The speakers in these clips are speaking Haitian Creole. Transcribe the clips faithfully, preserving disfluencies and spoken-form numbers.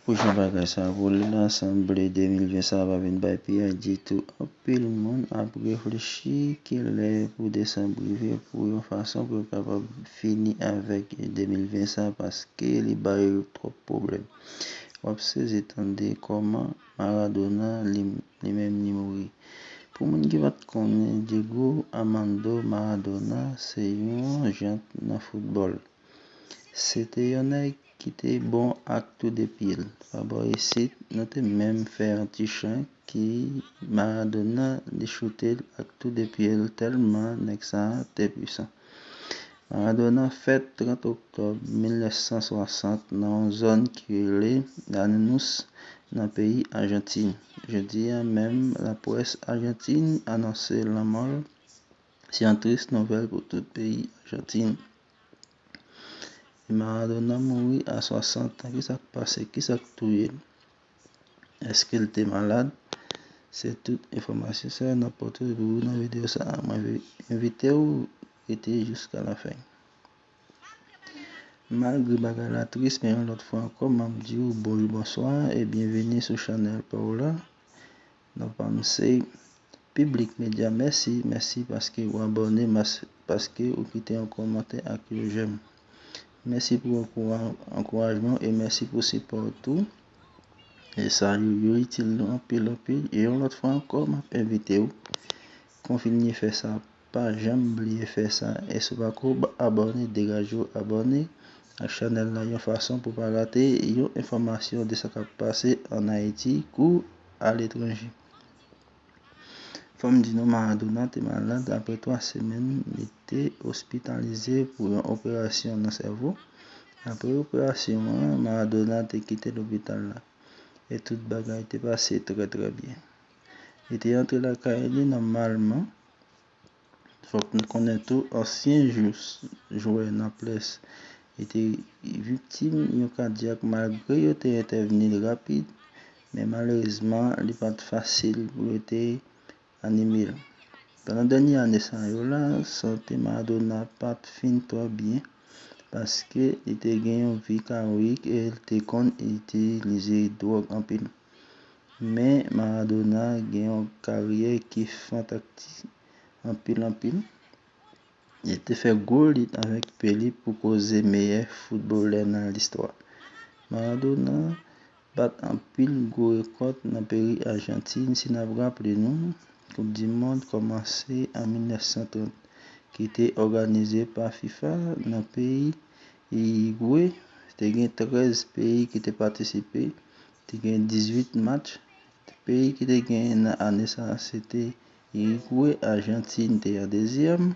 Pou jan bagay sa boule la, sanble de mil ven sa pa vin bay piyay ditou. Anpil moun ap reflechi ki lè pou desanm rive pou yon fason pou yo kapab fini avèk de mil ven sa, paske li ba yo twòp pwoblèm. W ap sezi tande kòman Maradona li, li menm li mouri. Pou moun ki pa t konnen, Diego Armando Maradona se yon jant nan foutbòl. Se te yon nèg ki te bon ak tou de pye l. Pa bò isit, nou te menm fè yon ti chan ki Maradona li choute l ak tou de pye l tèlman nèg sa a te pwisan. Maradona fèt trant oktòb mil nèf san swasant nan yon zòn ki rele Lanús nan peyi Ajantin. Jodi a menm, laprès Ajantin anonse lanmò l. Se yon tris nouvèl pou tout peyi Ajantin. E Maradona mouri a swasant an. Kisa k pase? Kisa k touye l? Èske l te malad? Se tout enfòmasyon sa a n ap pote pou ou nan videyo sa a. Mwen envite w rete jiska lafen. Malgre bagay la tris, men yon lòt fwa ankò, m ap di w bonjou, bonswa e byenveni sou chanèl pa w la. Non pa m se Public Media. Mèsi, mèsi paske w abòne, mas- paske ou kite yon kòmantè ak yon jèm. Mèsi pou ankoura- ankourajman w e mèsi pou sipò w tou. E sa yo, yo itil nou anpil, anpil. E yon lòt fwa ankò, m ap envite w kontinye fè sa. Pa janm bliye fè sa. E si w pako abòne, degaje w abòne ak chanèl la yon fason pou pa rate yon enfòmasyon de sa k ap pase ann Ayiti kou aletranje. Fò m di nou, Maradona te malad. Apre twa semèn, li te ospitalize pou yon operasyon nan sèvo. Apre operasyon an, Maradona te kite lopital la. E tout bagay te pase trè, trè byen. Li te antre lakay li nòmalman. Fòk nou konnen tou, ansyen jou- jwè Naples, li te viktim yon kadyak malgre yo te entèvni rapid, men malerezman, li pa t fasil pou yo te anime l. Pandan dènye ane sa yo la, sante Maradona pa t fin twò byen, paske li te gen yon vi kawoyik e l te konn itilize dwòg anpil. Men Maradona gen yon karyè ki fantaktik anpil, anpil. Li te fè gwo lit avèk Pelé pou koze meyè foutbolè nan listwa. Maradona bat anpil gwo rekòd nan peyi Ajantin. Si n ap raple nou, Koup di Mond kòmanse an mil nèf san trant, ki te òganize pa fifa nan peyi Irigwe. Te gen trèz peyi ki te patisipe, te gen dizuit match. Peyi ki te genyen nan ane sa a, se te Irigwe, Ajantin te an dezyèm,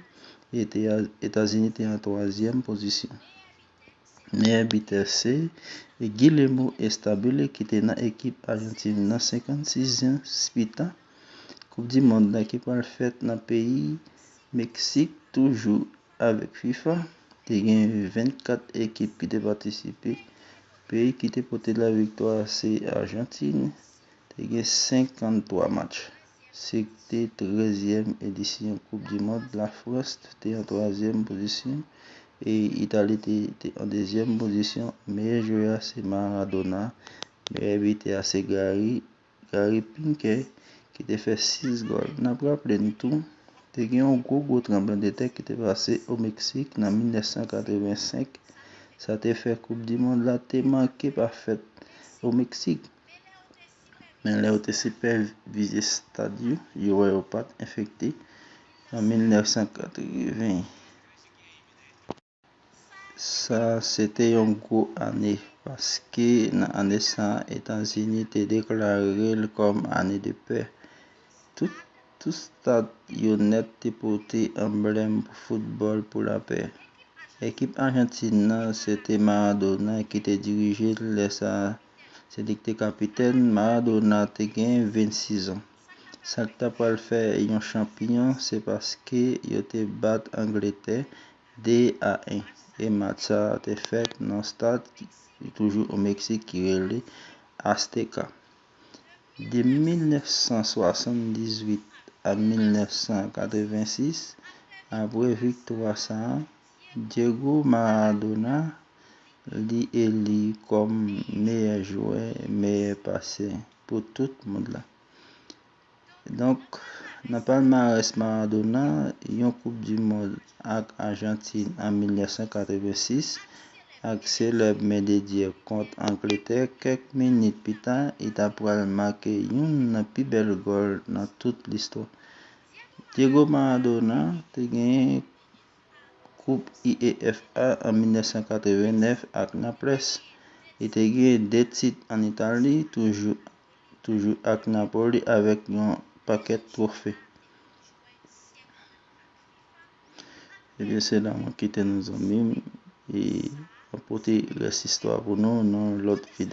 e te a- Etazini te an twazyèm pozisyon. Meyè bitè se Guillermo Estabulle ki te nan ekip Ajantin nan senkannsis an. Pita, Koup di Mond la ki pral fèt nan peyi Meksik, toujou avèk fifa, te gen vennkat ekip ki te patisipe. Peyi ki te pote laviktwa se Ajantin, te gen senkanntwa match. Se te trèzyèm edisyon Koup di Mond. Lafrans te an twazyèm pozisyon e Itali te, te an dezyèm pozisyon. Meyè jwè a se Maradona. Meyè bitè a se Gary, Gary Pinke ki te fè sis gòl. N ap raple n tou, te gen yon gwo, gwo tranblemanntè ki te pase o Meksik nan mil nèf san katrevensenk. Sa te fè Koup di Mond la te manke pa fèt o Meksik. Men lè yo te sipèvize stad yo, yo wè yo pa t enfekte an mil nèf san katreven. Sa se te yon gwo ane, paske nan ane sa a, Etazini te deklare l kòm ane de pè. Tout, tout stad yo nèt te pote anblèm pou foutbòl pou lapè. Ekip Ajantin nan, se te Maradona ki te dirije l lè sa a. Se li ki te kapitèn. Maradona te gen vennsis an. Sa k ta pral fè yon chanpyon, se paske yo te bat Angletè de a en. E match sa a te fèt nan yon stad ki toujou o Meksik ki rele Azteca. De mil nèf san swasanndizuit a mil nèf san katrevensis, apre viktwa sa a, Diego Maradona li eli kòm meyè jwè, meyè pasè pou tout mond la. Donk, nan palmarès Maradona, yon Koup di Mond ak Ajantin an mil nèf san katrevensis, ak selèb men de dyè kont Angletè, kèk minit pita, li ta pral make youn nan pi bèl gòl nan tout listwa. Diego Maradona te genyen Koup UEFA an mil nèf san katrevenèf ak Naples. Li te genyen de tit ann Itali, toujou, toujou ak Napoli, avèk yon pakèt twofe. Ebyen, se la mwen kite nou, zanmi m, e mwen pote rès istwa pou nou nan lòt videyo.